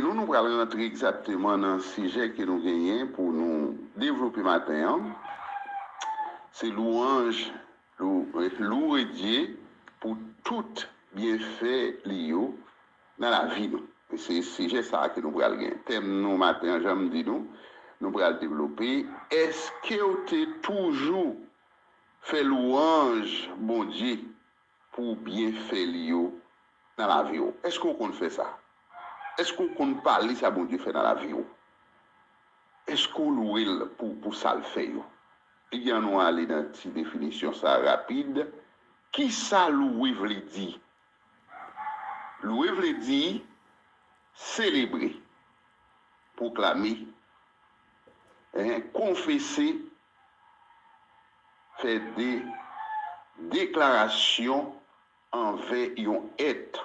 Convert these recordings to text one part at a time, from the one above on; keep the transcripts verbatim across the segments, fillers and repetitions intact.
Nou, nou pral rantre egzakteman nan sijè ke nou genyen pou nou devlope maten an. Se lwanj, lou-, louwe Dye pou tout byenfè li yo nan lavi nou. E se sijè sa a ke nou pral gen. Tèm nou maten an, jan m di nou, nou pral devlope. Èske w te toujou fè lwanj Bondye pou byenfè li yo nan lavi w? Èske w konn fè sa? Èske w konn pale sa Bondye fè nan lavi w? Èske w lwe l pou, pou sa l fè yo? Ebyen, ann nou ale nan ti definisyon sa a rapid. Kisa lwe vle di? Lwe vle di selebre, pwoklame, en, konfese, fè de deklarasyon anvè yon èt.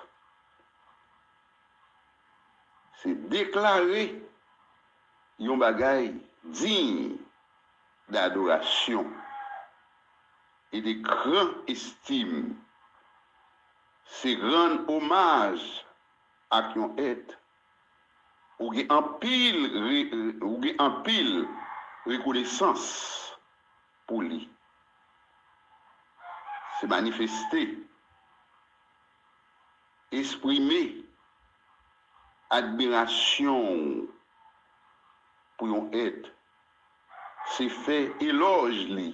Se deklare yon bagay diy dadorasyon e de gran estim. Se rann omaj ak yon èt ou gen anpil re-, ou gen anpil rekonesans pou li. Se manifeste, eksprime admirasyon w pou yon èt, se fè elòj li,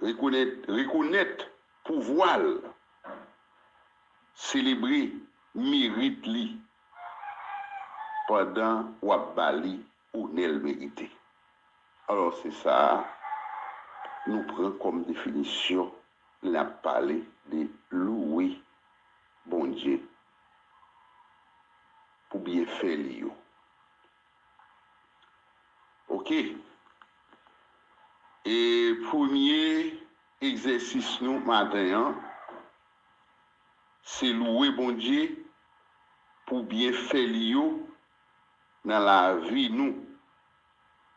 rekonèt, rekonèt pouvwa l, selebre merit li pandan w ap ba li onè l merite. Alò, se sa a nou pran kòm definisyon lè n ap pale de louwe Bondye pou byenfè li yo. Oke. E premye egzèsis nou maten an, se louwe Bondye pou byenfè li yo nan lavi nou.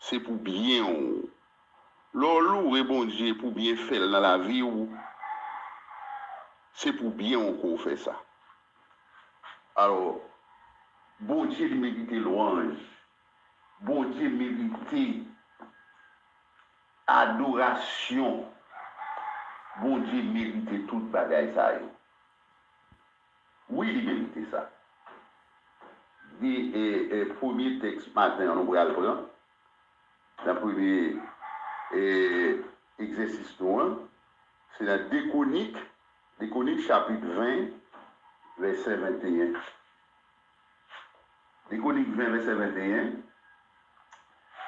Se pou byen w. Lè w louwe Bondye pou byenfè l nan lavi w, se pou byen w ke w fè sa. Alò, Bondye li merite lwanj. Bondye merite adorasyon. Bondye merite tout bagay sa yo. Wi, li merite sa. Li, e, e, premye tèks maten an nou pral pran, nan premye, e, egzèsis nou an, se nan de Kwonik, de Kwonik chapit ven, vèsè venteyen. De Kwonik ven, vèsè venteyen.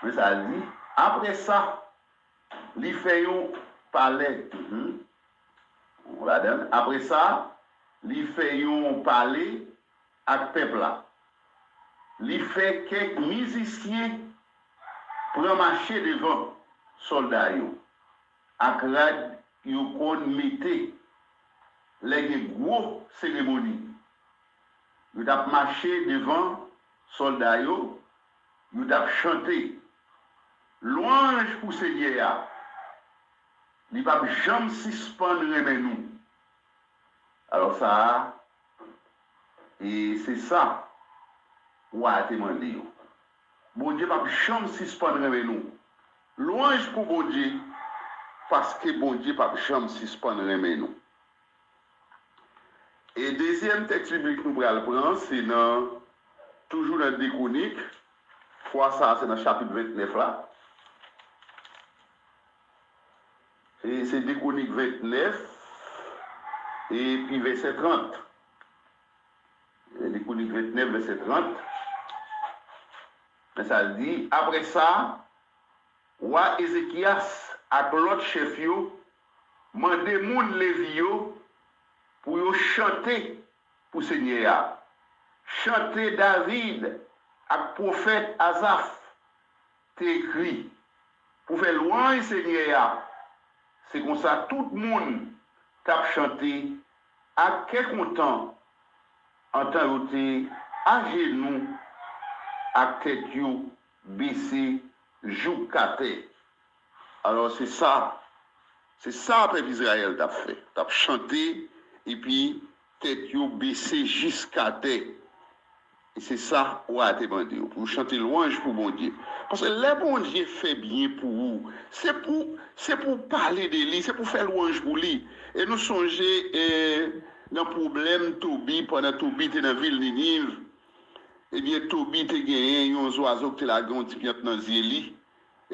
Men sa l di, apre sa, li fè yon palè. Mhm. Ou ladan l. Apre sa, li fè yon pale ak pèp la. Li fè kèk mizisyen pran mache devan sòlda yo ak rad yo konn mete lè gen gwo seremoni. Yo t ap mache devan sòlda yo, yo t ap chante lwanj pou Senyè a. Li p ap janm sispann renmen nou. Alò sa a, e se sa wa a te mande yo. Bondye p ap janm sispann renmen nou. Lwanj pou Bondye, paske Bondye p ap janm sispann renmen nou. E dezyèm tèks biblik nou pral pran, se nan, toujou nan de Kwonik, fwa sa a se nan chapit ventnèf la. E se de Kwonik ventnèf, epi vèsè trant. De Kwonik ventnèf, vèsè trant. Men sa l di, apre sa, wa Ezekyas ak lòt chèf yo mande moun Levi yo pou yo chante pou Senyè a. Chante David ak pwofèt Azaf te ekri pou fè lwanj Senyè a. Se konsa tout moun t ap chante ak kè kontan, antan yo te ajenou ak tèt yo bese jouk atè. Alò, se sa, se sa pèp Izrayèl t ap fè. T ap chante, epi tèt yo bese jiskatè. E se sa wa a te mande yo, pou yo chante lwanj pou Bondye. Paske lè Bondye fè byen pou ou, se pou, se pou w pale de li, se pou w fè lwanj pou li. E nou sonje e, nan pwoblèm Tobi, pandan Tobi te nan vil Niniv, ebyen, Tobi te genyen yon zwazo ki te lage yon ti pyant nan zye li.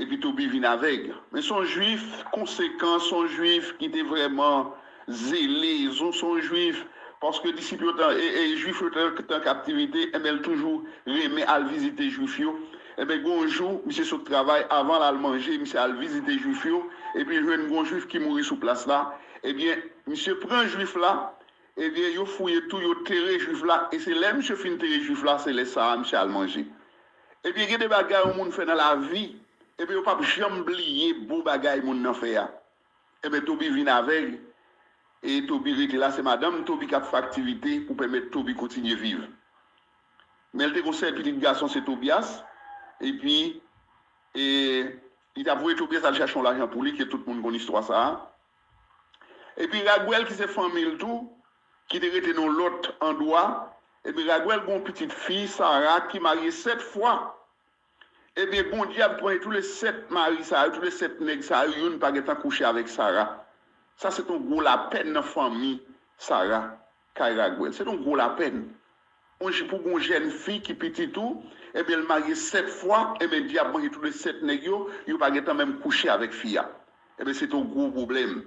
Epi Tobi vin avèg. Men se yon Jwif konsekan, se yon Jwif ki te vrèman zele, se yon, se yon Jwif, paske disip yo te, e, e, Jwif yo te, te an kaptivite, enben, l toujou renmen al vizite Jwif yo. Enben, gen yon jou, misye sot travay, avan l al manje, misye al vizite Jwif yo, epi l jwenn gen yon Jwif ki mouri sou plas la. Ebyen, misye pran Jwif la, ebyen, yo fouye tou, yo tere Jwif la, e se lè misye fin tere Jwif la, se lè sa a misye al manje. Ebyen, gen de bagay yon moun fè nan lavi, ebyen, yo p ap janm bliye bon bagay moun nan fè a. Ebyen, Tobi vin avèg, e Tobi rete la, se madanm Tobi k ap fè aktivite pou pèmèt Tobi kontinye viv. Men l te gen yon sèl pitit gason, se Tobias, epi, e, li t ap voye Tobias al chache yon lajan pou li, ke tout moun konn istwa sa a. Epi Ragwèl, ki se fanmi l tou, ki te rete nan yon lòt andwa, epi Ragwèl gen yon pitit fi, Sara, ki marye sèt fwa. Ebyen, Bondye ap pran tou le sèt mari sa yo, tou le sèt nèg sa yo, youn pa gentan kouche avèk Sara. Sa se t yon gwo lapèn nan fanmi Sara, kay Ragwèl. Se t yon gwo lapèn. Yon j-, pou yon jèn fi ki pitit ou, ebyen, l marye sèt fwa, ebyen, dyab manje tou le sèt nèg yo, yo pa gentan menm kouche avèk fi a. Ebyen, se t yon gwo pwoblèm.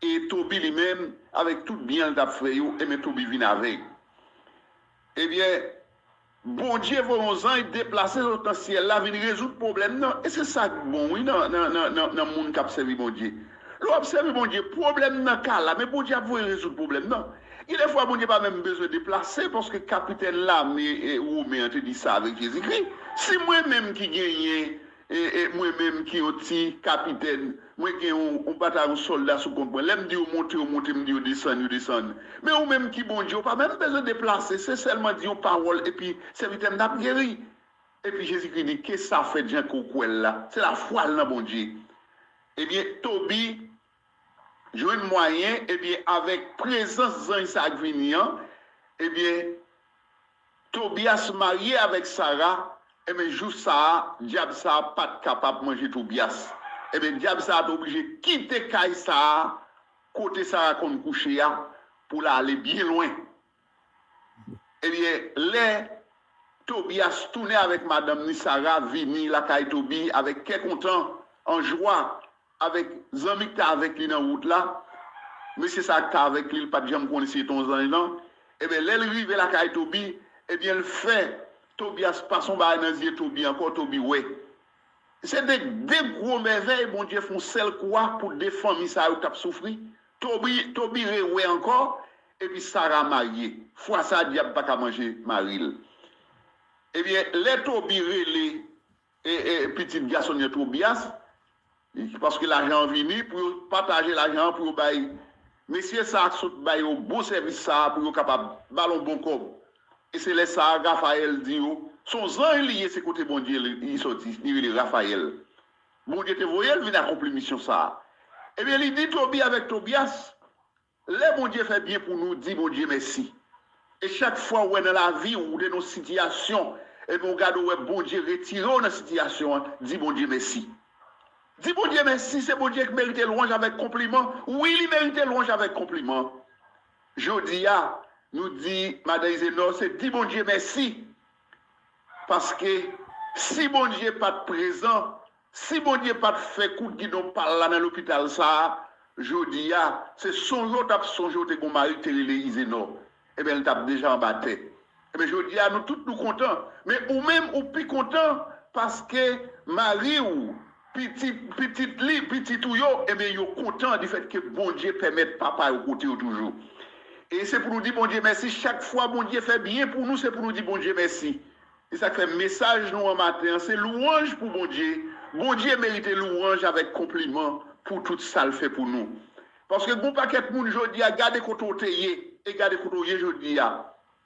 E Tobi li menm, avèk tout byen l t ap fè yo, ebyen, Tobi vin avèg. Ebyen, Bondye voye yon zanj deplase sot nan syèl la vin rezoud pwoblèm nan. E se sa k bon, wi, nan, nan, nan, nan, nan moun k ap sèvi Bondye. Lè w ap sèvi Bondye, pwoblèm nan ka la, men Bondye ap voye rezoud pwoblèm nan. Gen de fwa, Bondye pa menm bezwen deplase, paske kapitèn lame, e, women an te di sa avèk Jezikri. Si mwen menm ki genyen, e, e, mwen menm ki yon ti kapitèn, mwen gen yon, yon batayon sòlda sou kont mwen. Lè m di yo monte, yo monte, m di yo desann, yo desann. Men ou menm ki Bondye, ou pa menm bezwen deplase, se sèlman di yon pawòl, epi sèvitè m t ap geri. Epi Jezikri di, ke sa fèt jan ke w kwè l la. Se lafwa l nan Bondye. Ebyen, Tobi jwenn mwayen, ebyen, avèk prezans zanj sa a k vini an, ebyen, Tobias marye avèk Sara, ebyen, jou sa a, dyab sa a pa t kapab manje Tobias. Ebyen, dyab sa a te oblije kite kay sa a, kote Sara konn kouche a, pou l ale byen lwen. Ebyen, lè Tobias tounen avèk madanm ni Sara, vini lakay Tobi avèk kè kontan, an jwa, avèk zanmi k te avèk li nan wout la, mesye sa a k te avèk li, li pa t janm konnen si se te yon zanj lan. Ebyen, lè l rive lakay Tobi, ebyen, l fè Tobias pase yon bagay nan zye Tobi ankò, Tobi wè. Se de, de gwo mèvèy Bondye fè yon sèl kou a pou de fanmi sa yo k t ap soufri. Tobi, Tobi rewè ankò, epi Sara marye. Fwa sa a, dyab pa ka manje mari l. Ebyen, lè Tobi rele e, e, pitit gason l yo Tobias, paske lajan an vini, pou yo pataje lajan an, pou yo bay mesye sa a k sot bay yo bon sèvis sa a, pou yo kapab ba l yon bon kòb. E se lè sa a, Rafayèl di yo, se yon zanj li ye, se kote Bondye li, li soti, li rele Rafayèl. Bondye te voye l vin akonpli misyon sa a. Ebyen, li di Tobi avèk Tobias, lè Bondye fè byen pou nou, di Bondye mèsi. E chak fwa w wè nan lavi w, ou te nan yon sitiyasyon, epi w gade w wè Bondye retire w nan sitiyasyon an, di Bondye mèsi. Di Bondye mèsi, se Bondye ki merite lwanj avèk konpliman. Wi, li merite lwanj avèk konpliman. Jodi a, nou di, Madan Izenò, se di Bondye mèsi. Paske si Bondye pa t prezan, si Bondye pa t fè kout gidon pa l la nan lopital sa a, jodi a, se sonje w t ap sonje w te gen yon mari ki te rele Izenò. Ebyen, l t ap deja anba tè. Ebyen, jodi a, nou tout nou kontan. Men ou menm, ou pi kontan paske mari w, pitit, pitit li, pitit ou yo, ebyen, yo kontan difèt ke Bondye pèmèt papa yo kote yo toujou. E se pou nou di Bondye mèsi. Chak fwa Bondye fè byen pou nou, se pou nou di Bondye mèsi. E sa k fè mesaj nou an maten an, se lwanj pou Bondye. Bondye merite lwanj avèk konpliman pou tout sa l fè pou nou. Paske gen yon pakèt moun jodi a, gade kote w te ye, e gade kote w ye jodi a.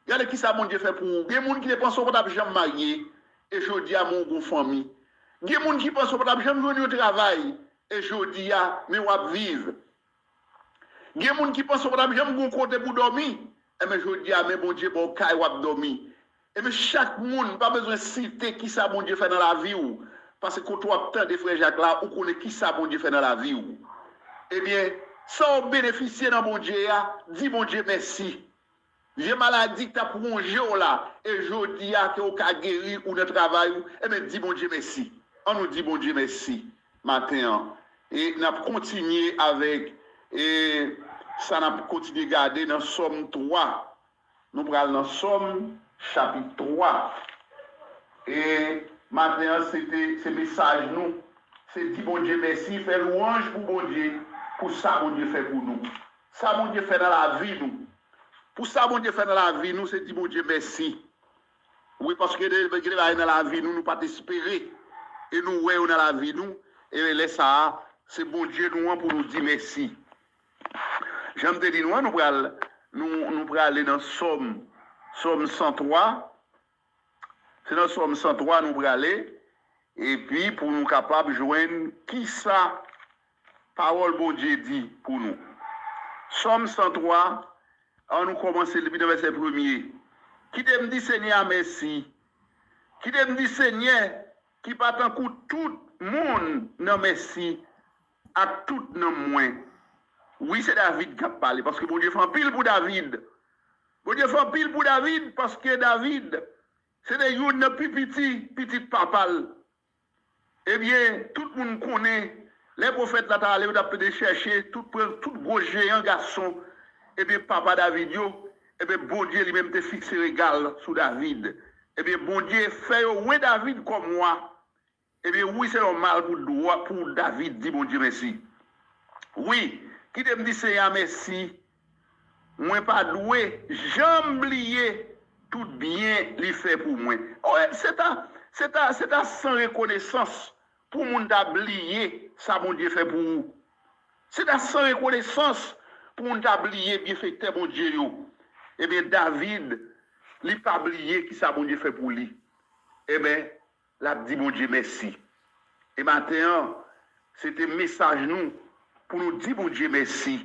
Gade kisa Bondye fè pou ou. Gen moun ki te panse w pa t ap janm marye, e jodi a, men w gen yon fanmi. Gen moun ki panse w pa t ap janm jwenn yon travay, e jodi a, men w ap viv. Gen moun ki panse w pa t ap janm gen yon kote pou dòmi, Enben, jodi a, men Bondye ba w kay w ap dòmi. Enben, chak moun, pa bezwen site kisa Bondye fè nan lavi w. Paske kote w ap tande frè Jak la, ou konnen kisa Bondye fè nan lavi w. Ebyen, sa w benefisye nan Bondye a, di Bondye mèsi. Vye maladi k t ap wonje w la, e jodi a ke w ka geri, ou nan travay ou, enben, di Bondye mèsi. Ann nou di Bondye mèsi maten an. E n ap kontinye avèk, e, sa n ap kontinye gade nan Sòm twa. Nou pral nan Sòm, chapit twa. E maten an, se te, se mesaj nou. Se di Bondye mèsi, fè lwanj pou Bondye, pou sa Bondye fè pou nou. Sa Bondye fè nan lavi nou. Pou sa Bondye fè nan lavi nou, se di Bondye mèsi. Wi, paske de, gen de bagay nan lavi nou, nou pa t espere. E nou wè yo nan lavi nou. E lè sa a, se Bondye nou an pou nou di mèsi. Jan m te di nou an, nou pral, nou, nou prale nan Sòm, Sòm san twa. Se nan Sòm san twa nou prale. Epi pou nou kapab jwenn kisa pawòl Bondye di pou nou. Sòm san twa, ann nou kòmanse depi nan vèsè premye. Kite m di Senyè a mèsi. Kite m di Senyè ki pa tankou tout moun nan mèsi ak tout nanm mwen. Wi, se David k ap pale, paske Bondye fè anpil pou David. Bondye fè anpil pou David, paske David, se te youn nan pi piti, pitit papa l. Ebyen, tout moun konnen, lè pwofèt la t ale, yo t ap pede chèche, tout pran, tout gwo jeyan gason, ebyen, papa David yo, ebyen, Bondye li menm te fikse rega l sou David. Ebyen, Bondye fè yo wè David kòm wa. Ebyen, wi, se nòmal pou dwa, pou David di Bondye mèsi. Wi, kite m di Senyè a mèsi. Mwen pa dwe janm bliye tout byen li fè pou mwen. Wi, se ta, se ta, se ta san rekonesans pou moun ta bliye sa Bondye fè pou ou. Se ta san rekonesans pou moun ta bliye byenfektè Bondye yo. Ebyen, David, li pa bliye kisa Bondye fè pou li. Ebyen, l ap di Bondye mèsi. E maten an, se te mesaj nou pou nou di Bondye mèsi,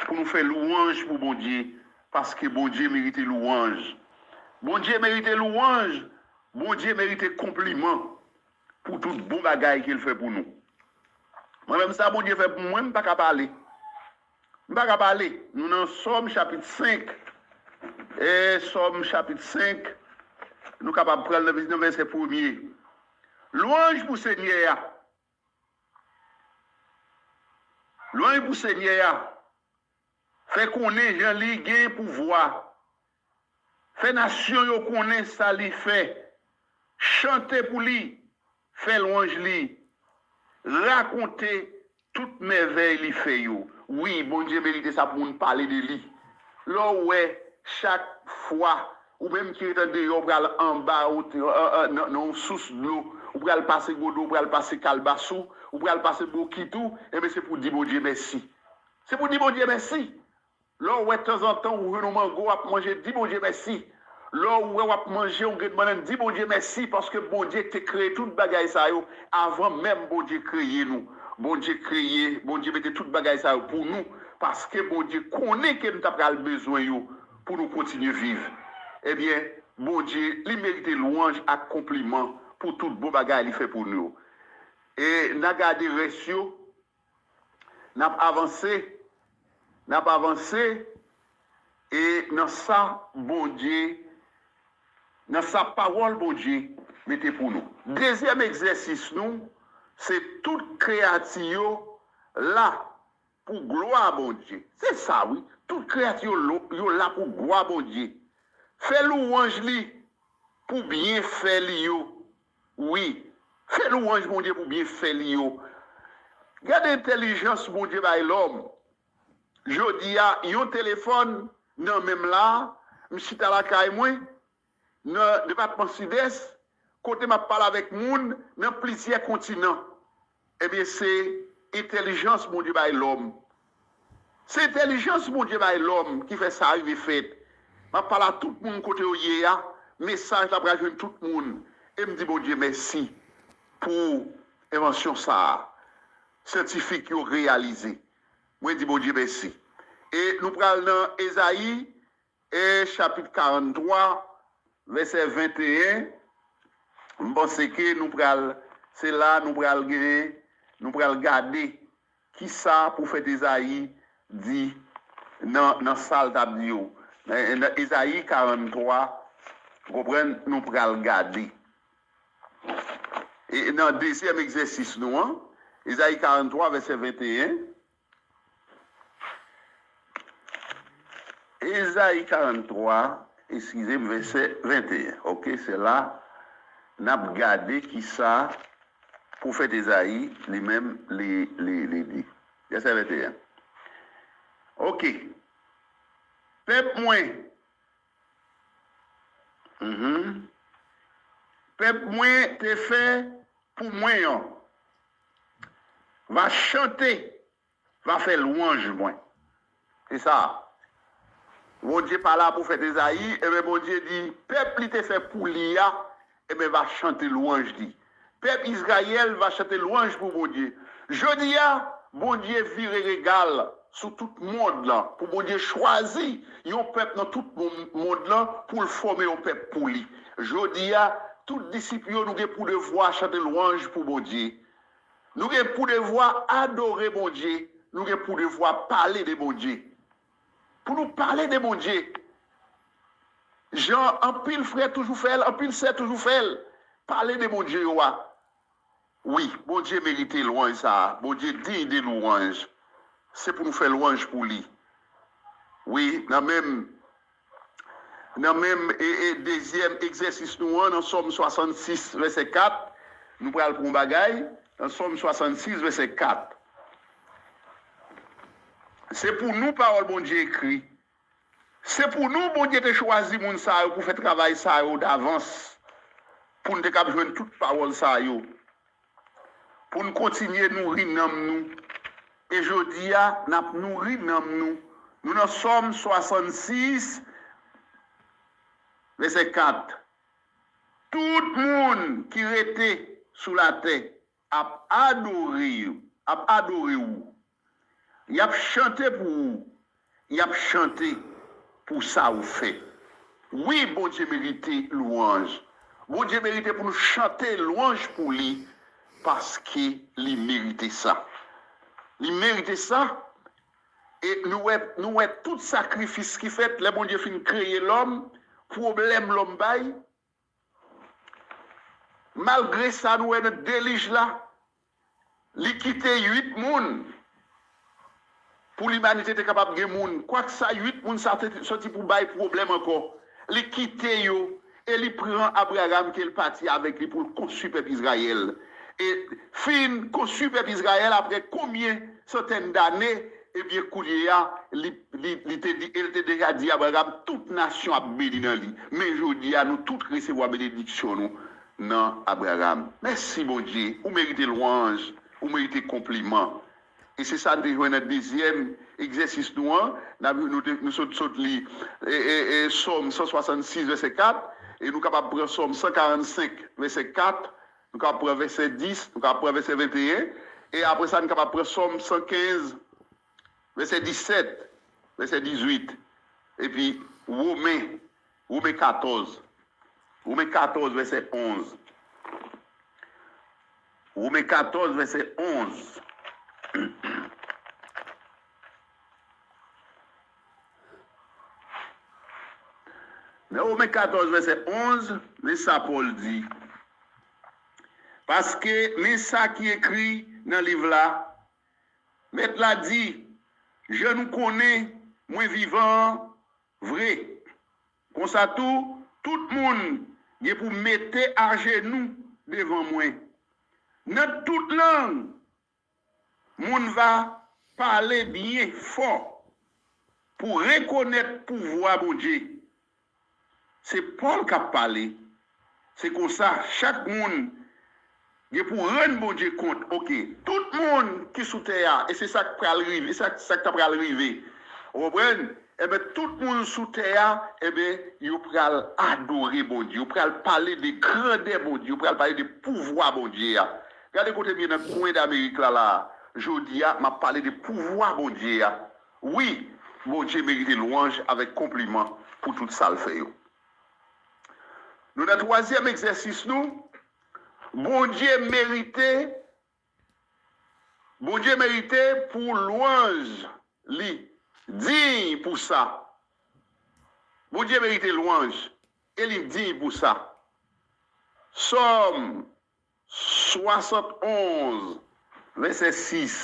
pou nou fè lwanj pou Bondye, paske Bondye merite lwanj. Bondye merite lwanj, Bondye merite konpliman pou tout bon bagay ke l fè pou nou. Mwen menm, sa Bondye fè pou mwen, m pa ka pale. M pa ka pale. Nou nan Sòm chapit senk. E Sòm chapit senk, nou kapab pran l nan vèsè premye. Lwanj pou Senyè a. Lwanj pou Senyè a. Fè konnen jan li gen pouvwa. Fè nasyon yo konnen sa li fè. Chante pou li, fè lwanj li. Rakonte tout mèvèy li fè yo. Wi, Bondye merite sa pou moun pale de li. Lè w wè, chak fwa, ou menm ki ret andeyò, ou pral anba, ou te, an, an, nan, nan yon sous dlo, ou pral pase godo, ou pral pase kalbas ou, ou pral pase bokit ou, enben, se pou di Bondye mèsi. Se pou di Bondye mèsi. Lè w wè tanzantan ou jwenn yon mango w ap manje, di Bondye mèsi. Lè w wè w ap manje yon grenn bannann, di Bondye mèsi, paske Bondye te kreye tout bagay sa yo avan menm Bondye kreye nou. Bondye kreye, Bondye mete tout bagay sa yo pou nou, paske Bondye konnen ke n ta pral bezwen yo pou nou kontinye viv. Ebyen, Bondye, li merite lwanj ak konpliman pou tout bon bagay li fè pou nou yo. E n a gade rès yo, n ap avanse, n ap avanse, e nan sa Bondye, nan sa pawòl Bondye mete pou nou. Dezyèm egzèsis nou, se tout kreyati yo la pou glwa Bondye. Se sa, wi. Tout kreyati yo lo-, yo la pou glwa Bondye. Fè lwanj li pou byenfè li yo. Wi, fè lwanj Bondye pou byenfè li yo. Gade entèlijans Bondye bay lòm. Jodi a, yon telefòn nan men m la, m chita lakay mwen, nan depatman Sidès, kote m ap pale avèk moun nan plizyè kontinan. Ebyen, se entèlijans Bondye bay lòm. Se entèlijans Bondye bay lòm ki fè sa rive fèt. M ap pale a tout moun kote yo ye a, mesaj la pral jwenn tout moun. E m di Bondye mèsi pou envansyon sa a. Syantifik yo reyalize. Mwen di Bondye mèsi. E nou pral nan Ezayi, e chapit karanntwa, vèsè venteyen, m panse ke nou pral, se la nou pral genyen, nou pral gade kisa pwofèt Ezayi di nan, nan sa l t ap di yo. Nan, nan Ezayi karanntwa, ou konprann, nou pral gade. E nan dezyèm egzèsis nou an, Ezayi karanntwa, vèsè venteyen, Ezayi karanntwa, eskize m, vèsè venteyen. Oke, se la n ap gade kisa pwofèt Ezayi li menm li, li, li di. Vèsè venteyen. Oke. Pèp mwen, mhm, pèp mwen te fè pou mwen an, va chante, va fè lwanj mwen. Se sa. Bondye pale a pwofèt Ezayi, ebyen Bondye di, pèp li te fè pou li a, ebyen va chante lwanj li. Pèp Izrayèl va chante lwanj pou Bondye. Jodi a, Bondye vire rega l sou tout mond lan, pou Bondye chwazi yon pèp nan tout mon-, mond lan pou l fòme yon pèp pou li. Jodi a, tout disip yo, nou gen pou devwa chante lwanj pou Bondye. Nou gen pou devwa adore Bondye. Nou gen pou devwa pale de Bondye. Pou nou pale de Bondye. Jan anpil frè toujou fè l, anpil sè toujou fè l. Pale de Bondye yo a. Wi, Bondye merite lwanj sa a. Bondye diy de lwanj. Se pou nou fè lwanj pou li. Wi, nan menm, nan menm e, e dezyèm egzèsis nou an, nan Sòm swasannsis, vèsè kat, nou pral pran yon bagay, nan Sòm swasannsis, vèsè kat. Se pou nou pawòl Bondye ekri. Se pou nou Bondye te chwazi moun sa yo pou fè travay sa yo davans, pou n te kab jwenn tout pawòl sa yo, pou n kontinye nouri nanm nou. E jodi a, n ap nouri nanm nou. Nou nan Sòm swasannsis, vèsè kat. Tout moun ki rete sou latè ap adore, ap adore w. Y ap chante pou ou. Y ap chante pou sa ou fè. Wi, Bondye merite lwanj. Bondye merite pou nou chante lwanj pou li, paske li merite sa. Li merite sa. E nou wè, nou wè tout sakrifis ki fèt lè Bondye fin kreye lòm, pwoblèm lòm bay. Malgre sa, nou wè nan delij la, li kite uit moun pou limanite te kapab gen moun. Kwak sa, uit moun sa te soti pou bay pwoblèm ankò. Li kite yo e li pran Abraram ke l pati avèk li pou l konstwi pèp Izrayèl. E fin konstwi pèp Izrayèl apre konbyen santèn dane, ebyen, kounye a, li, li, li te di, e l te deja di Abraram, tout nasyon ap beni nan li. Men jodi a, nou tout resevwa benediksyon nou nan Abraram. Mèsi, Bondye. Ou merite lwanj, ou merite konpliman. E se sa n te jwenn nan dezyèm egzèsis nou an. N ap, nou te, nou sot, sot li, e, e, e, Sòm san swasannsis, vèsè kat, e nou kapab pran Sòm san karannsenk, vèsè kat, nou kapab pran vèsè dis, nou kapab pran vèsè venteyen, e apre sa, nou kapab pran Sòm san kenz, vèsè disèt, vèsè dizuit, epi Women, Women katòz, Women katòz, vèsè onz. Women katòz, vèsè onz. Nan Women katòz, vèsè onz, men sa Pòl di. Paske, men sa ki ekri nan liv la, Mèt la di, jan nou konnen mwen vivan an vre. Konsa tou, tout moun gen pou mete ajenou devan mwen. Nan tout lang, moun va pale byen fò pou rekonèt pouvwa Bondye. Se Pòl k ap pale. Se konsa, chak moun gen pou rann Bondye kont. Oke, tout moun ki sou tè a, e se sa k pral rive, sa, sa k ta pral rive. Ou konprann? Enben, tout moun sou tè a, enben, yo pral adore Bondye. Yo pral pale de grandè Bondye. Yo pral pale de pouvwa Bondye a. Gade kote m ye nan kwen Damerik la, la a. Jodi a, m ap pale de pouvwa Bondye a. Wi, Bondye merite lwanj avèk konpliman. pou tout sa l fè yo. Nou nan twazyèm egzèsis nou. Bondye merite, Bondye merite pou lwanj li, diy pou sa. Bondye merite lwanj e li diy pou sa. Sòm swasannonz, vèsè sis.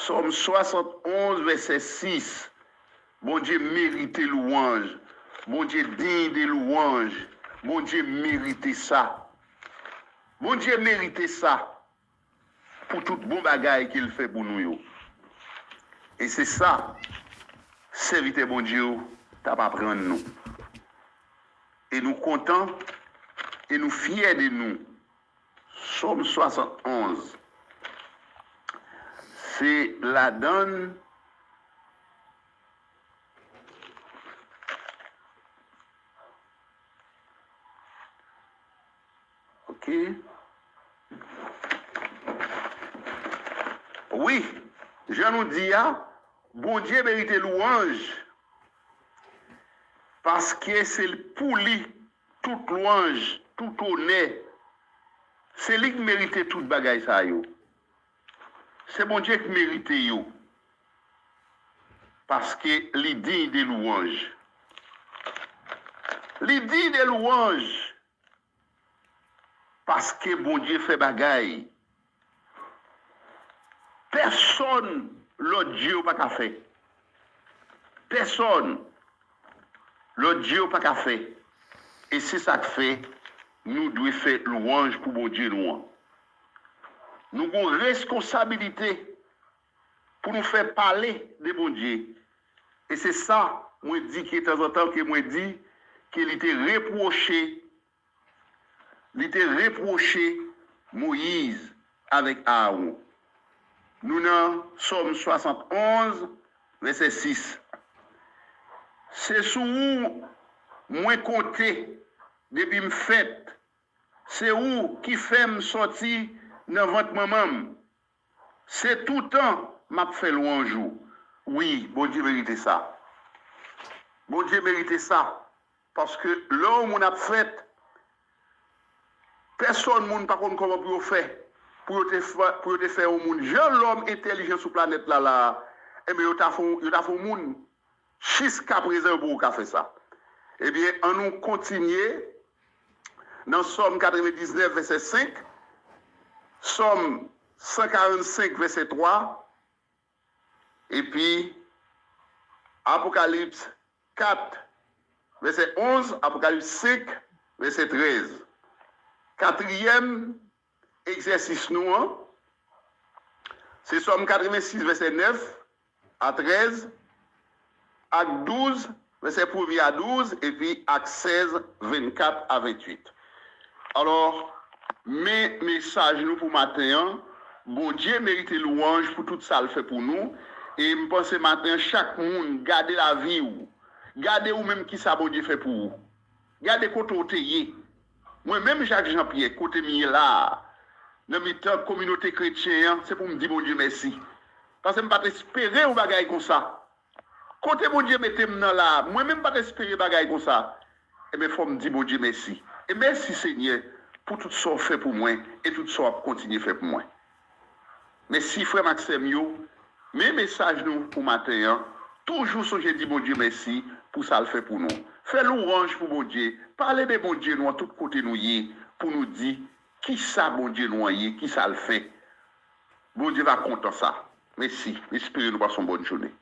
Sòm swasannonz, vèsè sis. Bondye merite lwanj. Bondye diy de lwanj. Bondye merite sa. Bondye merite sa pou tout bon bagay ke l fè pou nou yo. E se sa sèvitè Bondye yo t ap aprann nou. E nou kontan, e nou fyè de nou. Sòm swasannonz. Se ladan l, ok. Wi, jan nou di a, Bondye merite lwanj, paske se pou li tout lwanj, tout onè. Se li k merite tout bagay sa yo. Se Bondye k merite yo, paske li diy de lwanj. Li diy de lwanj, paske Bondye fè bagay pèsòn lòt dye yo pa ka fè. Pèsòn lòt dye yo pa ka fè. E se sa k fè nou dwe fè lwanj pou Bondye nou an. Nou gen yon responsabilite pou nou fè pale de Bondye. E se sa mwen di ke tanzantan ke mwen di ke li te repwoche, li te repwoche Moyiz avèk Aawon. Nou nan Sòm swasannonz, vèsè sis. Se sou ou mwen konte depi m fèt. Se ou ki fè m sòti nan vant manman m. Se toutan m ap fè lwanj ou. Wi, Bondye merite sa. Bondye merite sa. Paske lè yon moun ap fèt, pèsòn moun pa konn kòman pou yo fè, pou yo te fè, pou yo te fè yon moun. Jan lòm entèlijan sou planèt la la, enben, yo ta fè, yo ta fè yon moun. Jiskaprezan, yo poko ka fè sa. Ebyen, an nou kontinye nan Sòm katrevendiznèf, vèsè senk, Sòm san karannsenk, vèsè twa, epi Apokalips kat, vèsè onz, Apokalips senk, vèsè trèz. Katriyèm egzèsis nou an, se Sòm katrevensis, vèsè nèf a trèz, Ak douz, vèsè premye a douz, epi Ak sèz, vennkat a venntuit. Alò, men mesaj nou pou maten an. Bondye merite lwanj pou tout sa l fè pou nou. E m panse maten an, chak moun, gade lavi w. Gade ou menm kisa Bondye fè pou ou. Gade kote w te ye. Mwen menm, Jak Jan Pyè, kote m ye la a, nan mitan kominote kretyen an, se pou m di Bondye mèsi. Paske m pa t espere yon bagay konsa. Kote Bondye mete m nan la a, mwen menm pa t espere bagay konsa. Ebyen, fò m di Bondye mèsi. E mèsi, Senyè, pou tout sa w fè pou mwen e tout sa w ap kontinye fè pou mwen. Mèsi, frè m ak sè m yo. Men mesaj nou pou maten an. Toujou sonje di Bondye mèsi pou sa l fè pou nou. Fè lwanj pou Bondye. Pale de Bondye nou an tout kote nou ye, pou nou di kisa Bondye nou an ye, kisa l fè. Bondye va kontan sa. Mèsi. M espere nou pase yon bòn jounen.